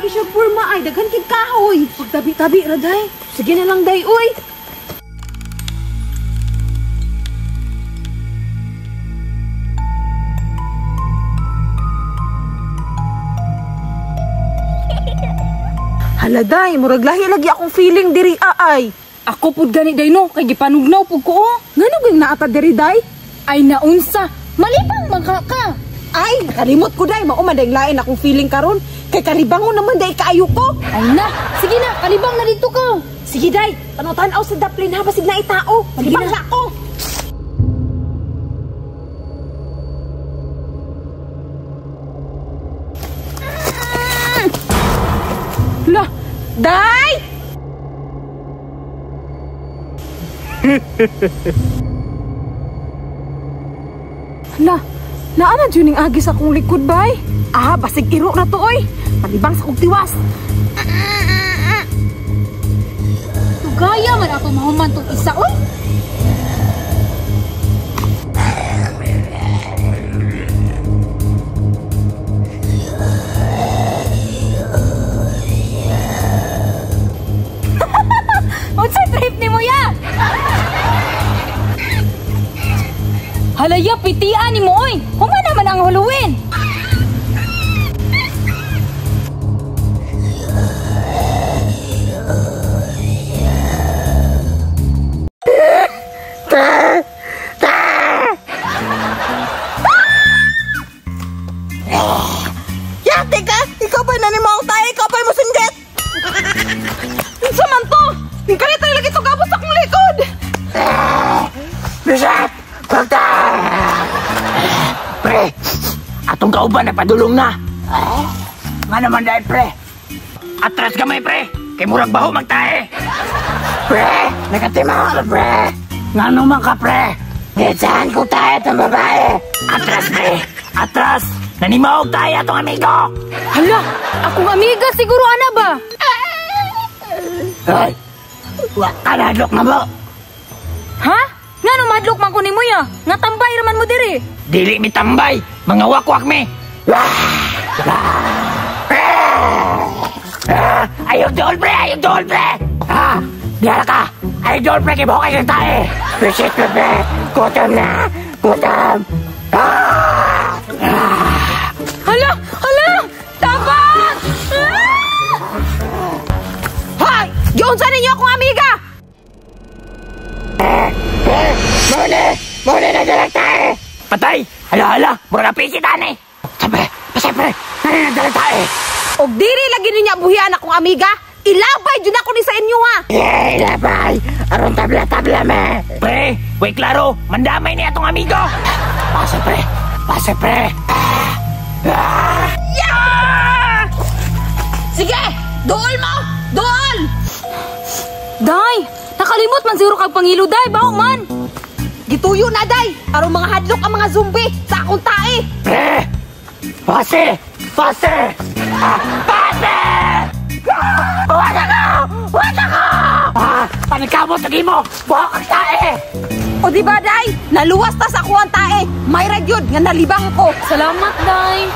kay siya purma ay daghan kay kahoy. Pagtabi-tabi ra day. Sige na lang day uy. Hala day, murag lahi lagi akong feeling diri aay. Ako pud gani day no, kay gipanugnaw pud ko oh. Ngano gyud naata diri day? Ay naunsa, malibang man ka ka. Ay, nakalimot ko day, mao man day lain akong feeling karon. Kay kalibangon naman day kaayo ko. Ay na, sige na, kalibang na dito ka. Sige day, tanaw-tanaw sa daplin ha, basig na itao. Malibang na ako. Lah, day! Lah, naa na dyan yung agis akong likod, bay. Ah, basig iro na to, oy. Palibang sa kong tiwas. Tugaya man ako mahuman tong isa, oy. Unsa trip ni mo ya? Halaya, pitian ni mo, oy. Human naman ang Halloween. Yate ka! Ikaw ba'y nanimaw tayo? Ikaw ba'y musinggit? Unsa man to? Kalit na lagi itong abot sa akong likod! Bishop! Pagta! Pre! Atong kauban na padulong na! Nga naman dahil, pre! Atras gamay, pre! Kay murag baho magtae! Pre! Nagatimaw ka, pre! Nga naman ka, pre! Gitsaan ko tayo itong babae! Atras, pre! Atras! Nanimawag tayo atong amigo! Hala! Akong amiga siguro, ana ba? Ay! Wa ka nadlok na mo! Ha? Nga no madlok man ko ni mo ya? Nga tambay raman mo diri! Dili mi tambay! Mga wakwak mi! Ayaw dool, pre! Ayaw dool, pre! Ha? Diyara ka! Ayaw dool, pre! Kibuha kayo tayo! Visit me, pre! Gutom na! Gutom! Hala! Hala! Tabang! Hoy! Giunsa ninyo akong amiga! Muna! Muna na dalag tayo! Patay! Hala, hala! Mura na pisit, ane! Sabi! Pasay, pre! Nari na dalag tayo! Og diri lagi ninyo buhian akong amiga! Ilabay dyan ako ni sa inyo, ha! Yeah, ilabay! Aron tabla-tabla, me! Pre! Way klaro! Mandamay ni atong amigo! Pasa, pre! Pasa, pre! Yeah! Sige! Duol mo! Duol! Day! Nakalimot man siguro kag pangilo, day! Baho man! Gituyo na, day! Aron mga hadlok ang mga zombie sa akong tae! Pre! Pase! Pase! Pase! Huwag ako! Huwag ako! Panagkamot na mo! Buhok ang tae! O di ba, day? Naluwas ta sa akuang tae! May ragyod nga nalibang ko! Salamat, day!